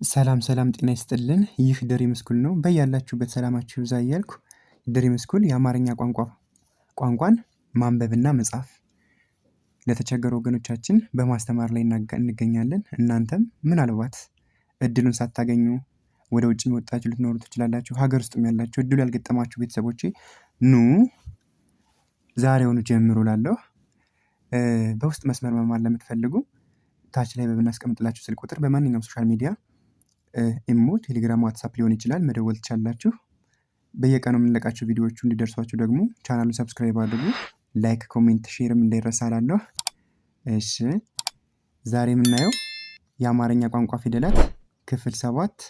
ሰላም ሰላም ጤና ይስጥልን ይህ ድሪም ስኩል ነው። በያላችሁበት ሰላማችሁ ይብዛ እያልኩ ድሪም ስኩል የአማርኛ ቋንቋን ማንበብና መጻፍ ለተቸገሩ ወገኖቻችን በማስተማር ላይ እንገኛለን። እናንተም ምናልባት እድሉን ሳታገኙ ወደ ውጭ ወጣችሁ ልትኖሩ ትችላላችሁ። ሀገር ውስጥም ያላችሁ እድሉ ያልገጠማችሁ ቤተሰቦቼ ኑ ዛሬውኑ ጀምሩ እላለሁ። በውስጥ መስመር መማር ለምትፈልጉ ታች ላይ በምናስቀምጥላችሁ ስልክ ቁጥር በማንኛውም social media ኢሞ፣ ቴሌግራም፣ ዋትሳፕ ሊሆን ይችላል መደወል ትችላላችሁ። በየቀኑ የምንለቃቸው ቪዲዮዎቹ እንዲደርሷችሁ ደግሞ ቻናሉን subscribe አድርጉ። Like፣ comment፣ share ም እንዳይረሳ እላለሁ። እሺ ዛሬ የምናየው የአማርኛ ቋንቋ ፊደላት ክፍል 7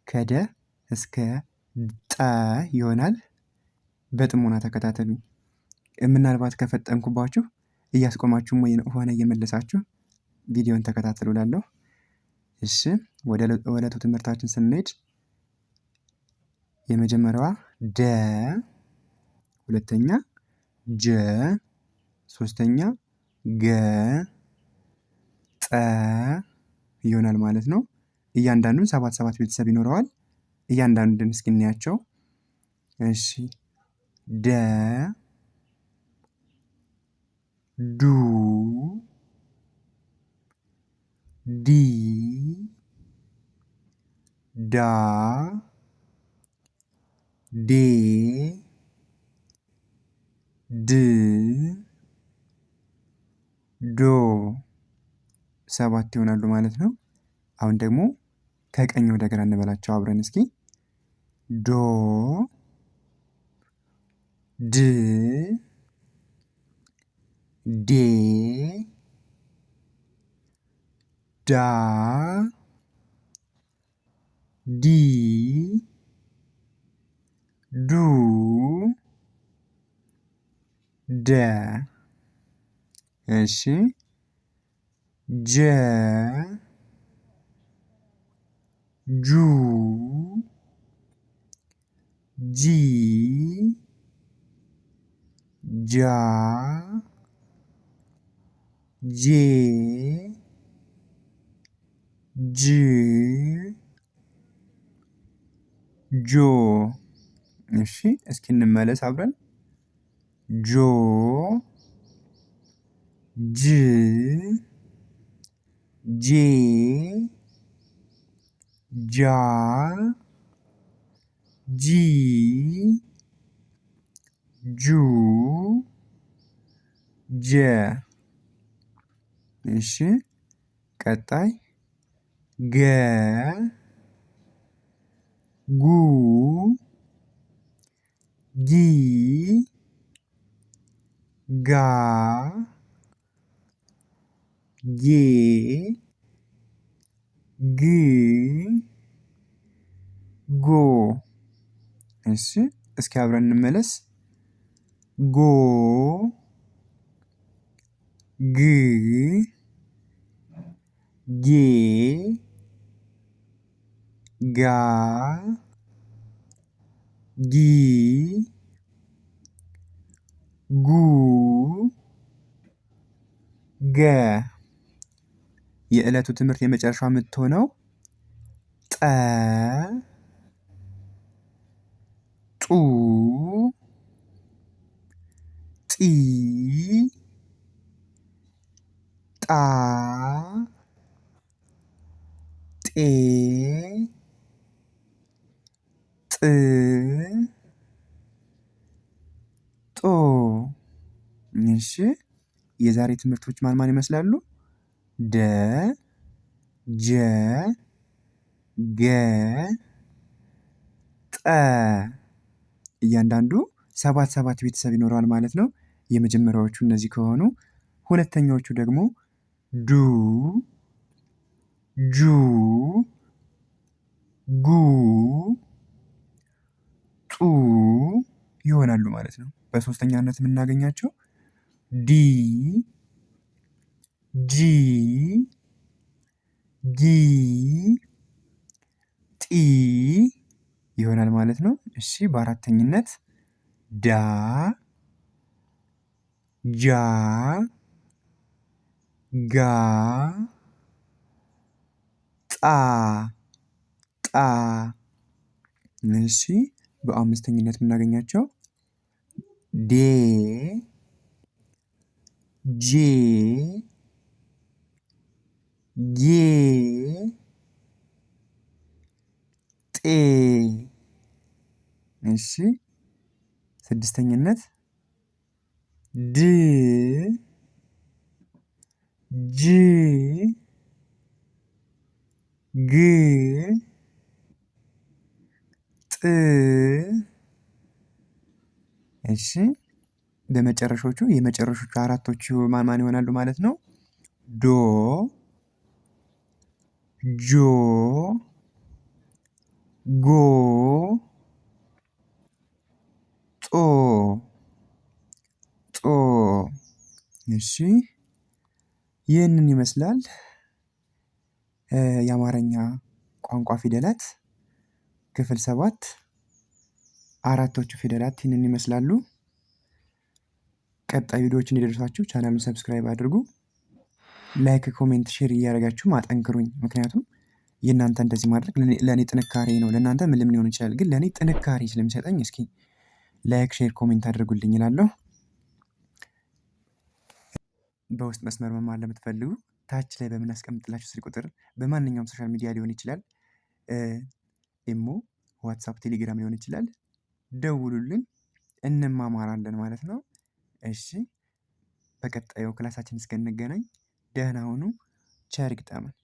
ከደ እስከ ጠ ይሆናል። በጥሞና ተከታተሉኝ። ምናልባት ከፈጠንኩባችሁ እያስቆማችሁም ሆነ እየመለሳችሁ ቪዲዮን ተከታተሉ እላለሁ። እሺ ወደ ዕለቱ ትምህርታችን ስንሄድ የመጀመሪያዋ ደ፣ ሁለተኛ ጀ፣ ሶስተኛ ገ፣ ጠ ይሆናል ማለት ነው። እያንዳንዱን ሰባት ሰባት ቤተሰብ ይኖረዋል። እያንዳንዱን እስኪ እናያቸው። እሺ ደ፣ ዱ፣ ዲ፣ ዳ፣ ዴ፣ ድ፣ ዶ ሰባት ይሆናሉ ማለት ነው። አሁን ደግሞ ከቀኝ ወደ ግራ እንበላቸው አብረን እስኪ ዶ፣ ድ፣ ዴ፣ ዳ፣ ዲ፣ ዱ፣ ደ። እሺ ጀ፣ ጁ፣ ጂ፣ ጃ፣ ጄ፣ ጅ፣ ጆ። እሺ እስኪ እንመለስ አብረን ጆ፣ ጅ፣ ጄ፣ ጃ፣ ጂ፣ ጁ፣ ጀ። እሺ ቀጣይ ገ፣ ጉ፣ ጊ፣ ጋ፣ ጌ፣ ግ፣ ጎ። እሺ እስኪ አብረን እንመለስ። ጎ፣ ግ፣ ጌ፣ ጋ፣ ጊ፣ ጉ፣ ገ። የዕለቱ ትምህርት የመጨረሻ የምትሆነው ጠ፣ ጡ፣ ጢ፣ ጣ፣ ጤ፣ ጥ፣ ጦ። እሺ የዛሬ ትምህርቶች ማን ማን ይመስላሉ? ደ፣ ጀ፣ ገ፣ ጠ። እያንዳንዱ ሰባት ሰባት ቤተሰብ ይኖረዋል ማለት ነው። የመጀመሪያዎቹ እነዚህ ከሆኑ ሁለተኛዎቹ ደግሞ ዱ፣ ጁ፣ ጉ፣ ጡ ይሆናሉ ማለት ነው። በሶስተኛነት የምናገኛቸው ዲ፣ ጂ፣ ጊ፣ ጢ ይሆናል ማለት ነው። እሺ በአራተኝነት ዳ፣ ጃ፣ ጋ፣ ጣ። ጣ። እሺ በአምስተኝነት የምናገኛቸው ዴ፣ ጄ፣ ጌ፣ ጤ። እሺ ስድስተኝነት ድ፣ ጅ፣ ግ፣ ጥ። እሺ በመጨረሾቹ የመጨረሾቹ አራቶቹ ማን ማን ይሆናሉ ማለት ነው? ዶ፣ ጆ፣ ጎ፣ ጦ። ጦ። እሺ ይህንን ይመስላል የአማርኛ ቋንቋ ፊደላት ክፍል 7። አራቶቹ ፊደላት ይህንን ይመስላሉ። ቀጣይ ቪዲዮዎች እንዲደርሷችሁ ቻናሉን subscribe አድርጉ። Like፣ comment፣ share እያደረጋችሁ አጠንክሩኝ። ምክንያቱም የእናንተ እንደዚህ ማድረግ ለእኔ ጥንካሬ ነው። ለእናንተ ምንም ሊሆን ይችላል፣ ግን ለእኔ ጥንካሬ ስለሚሰጠኝ እስኪ like፣ share፣ comment አድርጉልኝ እላለሁ። በውስጥ መስመር መማር ለምትፈልጉ ታች ላይ በምናስቀምጥላችሁ ስልክ ቁጥር በማንኛውም social media ሊሆን ይችላል፣ ኢሞ፣ ዋትሳፕ፣ ቴሌግራም ሊሆን ይችላል፣ ደውሉልን፣ እንማማራለን ማለት ነው። እሺ በቀጣዩ ክላሳችን እስክንገናኝ ደህና ሁኑ። ቸር ይግጠመን።